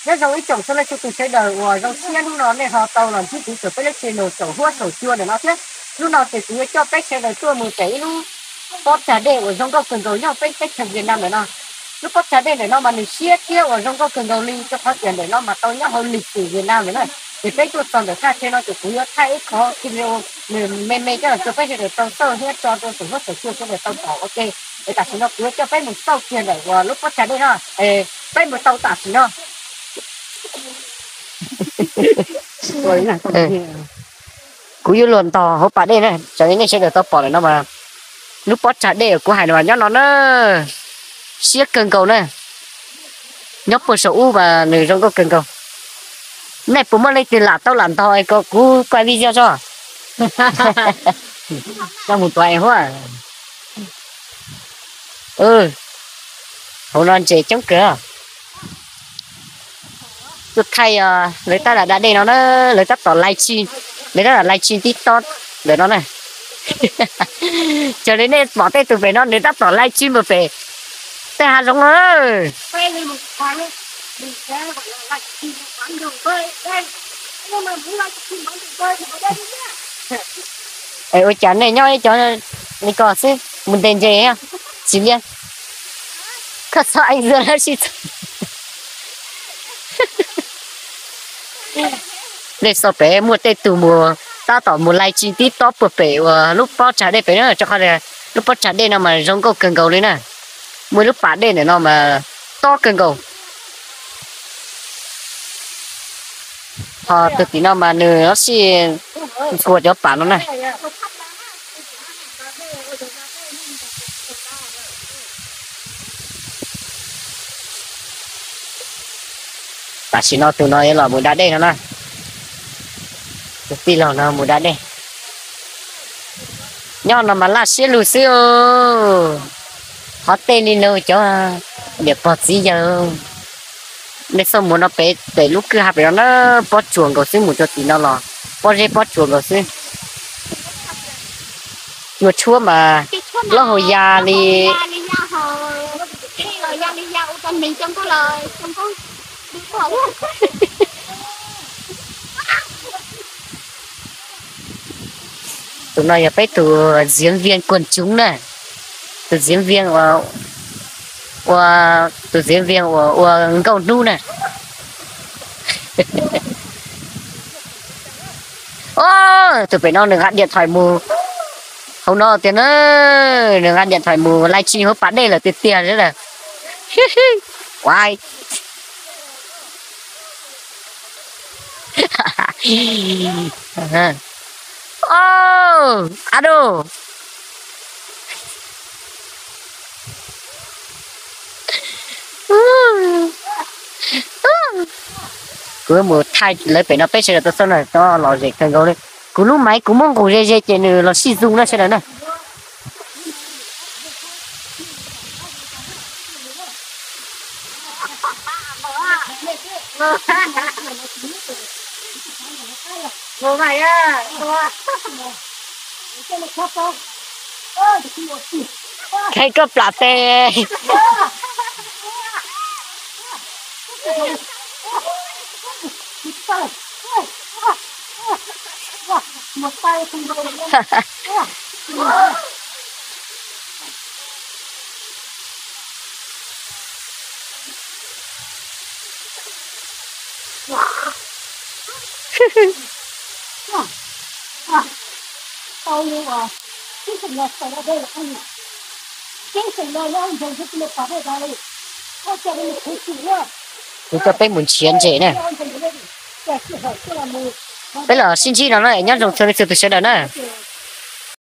Nyob zoo ib tsoom txhua leej txhua tus sawv daws uas zoo siab, hnub no nej ho tau los ntsib kuv tsoom peb lub channel Saum Huab Saum Cua ntawm no thiab. Hnub no ces kuv yuav coj peb sawv daws tuaj mus pem ib lub pob tsag dej uas zoo nkauj kawg nkaus nyob peb teb chaws Vietnam ntawm no. Lub pob tsag dej ntawm no mas nws siab thiab uas zoo nkauj kawg nkaus li, rau qhov tias ntawm no mas tau nyob hauv lịch sử Vietnam lawm na. Ces peb tuaj txog ntawm thaj chaw no ces kuv yuav thaij ib qho video nws me me coj los rau peb sawv daws tau xauj thiab tso rau Saum Huab Saum Cua sawv daws tau pom ua ke. Es tam sim no kuv yuav coj peb mus xauj kiag ntawm uas lub pob tsag dej no. Peb mus tau tam sim no. Kuv yuav luag ntog hauv pas dej na, raws li nej sawv daws tau pom lawm no mas, lub pob tsag dej uas kuv hais no mas nyob no na, siab kawg nkaus na. Nyob puag saum ub mas nws zoo nkauj kawg nkaus. Nej puas muaj leej twg lam tau lam ntog es kom kuv kuaj video tso? Coj mus tuav es huab. Hauv no ntses coob kawg. Tuaj thaij lawv tab lam da dej no na, lawv tab tom live stream, lawv tab tom live stream TikTok ntawm no na. Raws li nej pom tej tus pem no nws tab tom live stream mus pem tej hav zoov no. Es ua cas nej nyob ib co li ko xwb mus ntes ntses tsis liab? Koj txhob ev xwb lab sib txog. Nej xauj pem muaj tej tug mus, tab tom mus live stream TikTok puag pem uas lub pob tsag dej pem na, rau qhov lub pob tsag dej no mas zoo nkauj kawg nkaus li na. Muaj ib lub pas dej ntawm no mas tob kawg nkaus. Ho tus tim no mas nws sib ntxuas cov pas no na. Tam sim no tus no yuav los mus da dej no na. Tus tij laug no mus da dej. Nyob no mas laj siab lug xwb. Qhov tej li no cov niam pog txiv yawg, nej xauj mus no pem pem lub kwj ha pem no na, pob tsuas nkaus xwb, mus rau tim no los pob zeb pob tsuas nkaus xwb. Cua tshuab mas loj hauv ya li. Tus no yog peb tus diễn viên quần chúng na, tus diễn viên ua, ua, tus diễn viên uas ua nkauj hnub na. Tus pem no nws nqa điện thoại mus hauv no tiag na, nws nqa điện thoại mus live stream hauv pas dej lawm tiag tiag lawm. Uai. Ado. Kuv mus thaij lawv pem no peb sawv daws tau xauj na, lom zem kawg nkaus li. Kuv lub maiv kuv muab nqus ze ze ces nws los sib zoo na sawv daws na. Kheev koj plam tes. Kuv coj peb mus nrhiav ntses na. Peb los sib ntsib no na, nyob zoo txhua leej txhua tus sawv daws na.